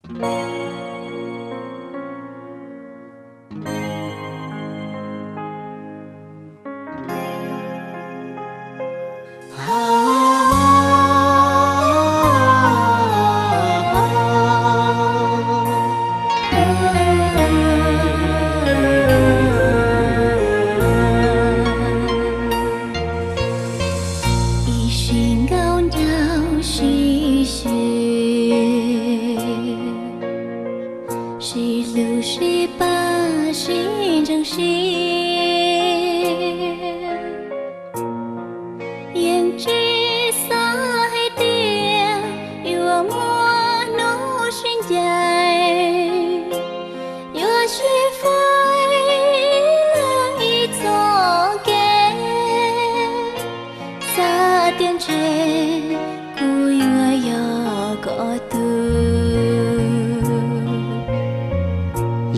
Ib sim nkaus ncaus sib sib, sib hlub sib pab sib ntseeg sib, yeej tsis xav hais tias yuav muaj hnub sib ncaim, yuav sib faib lawm ib txoj kev. Xav tias ntshe kuv yuav yog koj tug,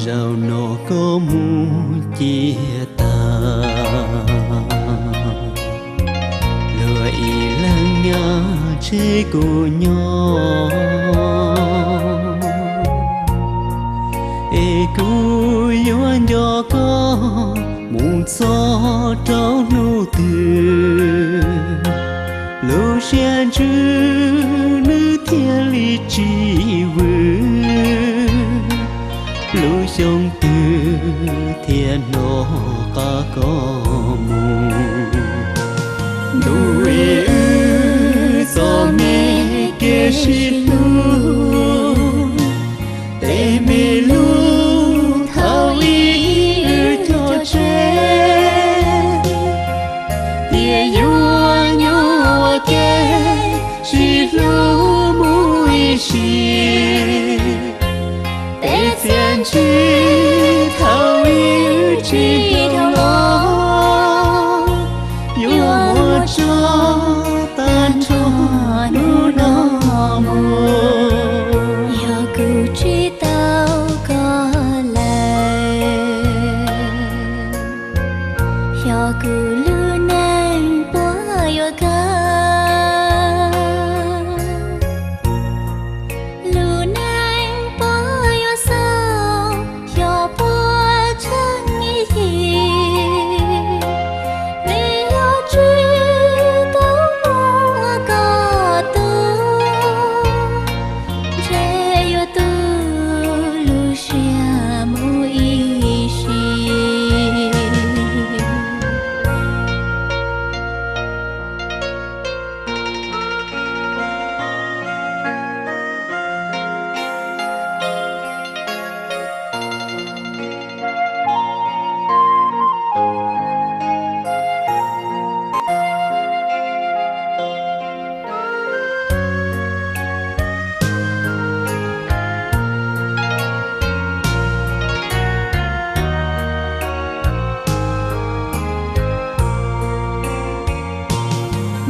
zaum no koj mus ciaj tag, luag ib leeg nyob tseg kuv nyob, es kuv yuav nco koj mus txog rau hnub twg, lub siab ntsws nws thiaj li tsis vwm, lub xyoo twg thiaj hnov qab koj mus. Ntuj, wb txom nyem kev sib hlub, tej me lub thaum ub wb cog tseg, tias yuav nyuaj ua ke sib hlub mus ib sim. Tej txiaj ntsig thaum ub tsis dhau los, yuav muab tso tag nrho hnub no mus. Yog kuv tsis tau koj lawm, xyov kuv lub neej puas yuav kawg. Lub neej puas yuav xaus, xyov puas tsheej ib yig. Vim yog tsis tau muaj koj tug, ntshe yuav tu lub siab mus ib sim.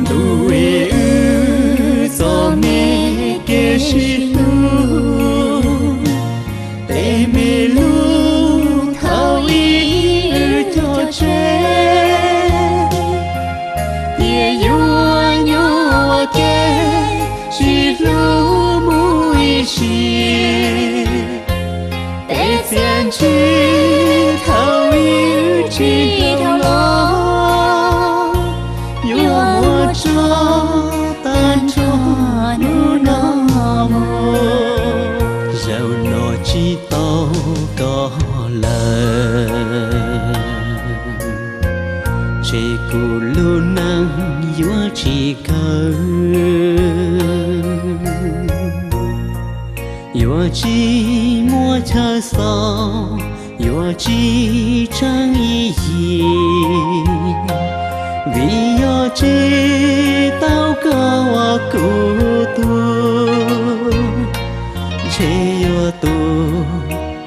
Ntuj, wb txom nyem kev sib hlub, tej me lub thaum ub wb cog tseg, tias yuav nyuaj ua ke sib hlub mus ib sim. Tej txiaj ntsig thaum ub tsis dhau los, yuav muab tso tag nrho hnub no mus. Zaum no tsis tau koj lawm, ntshe kuv lub neej yuav tsis kawg, yuav tsis muaj chaw xaus, yuav tsis tsheej ib yig. Vim yog tsis tau koj ua kuv tug, ntshe yuav tu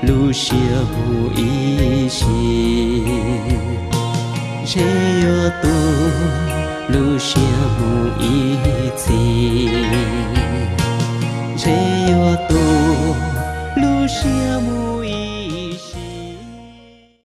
lub siab mus ib sim, ntshe yuav tu lub siab mus ib txhis, ntshe yuav tu lub siab mus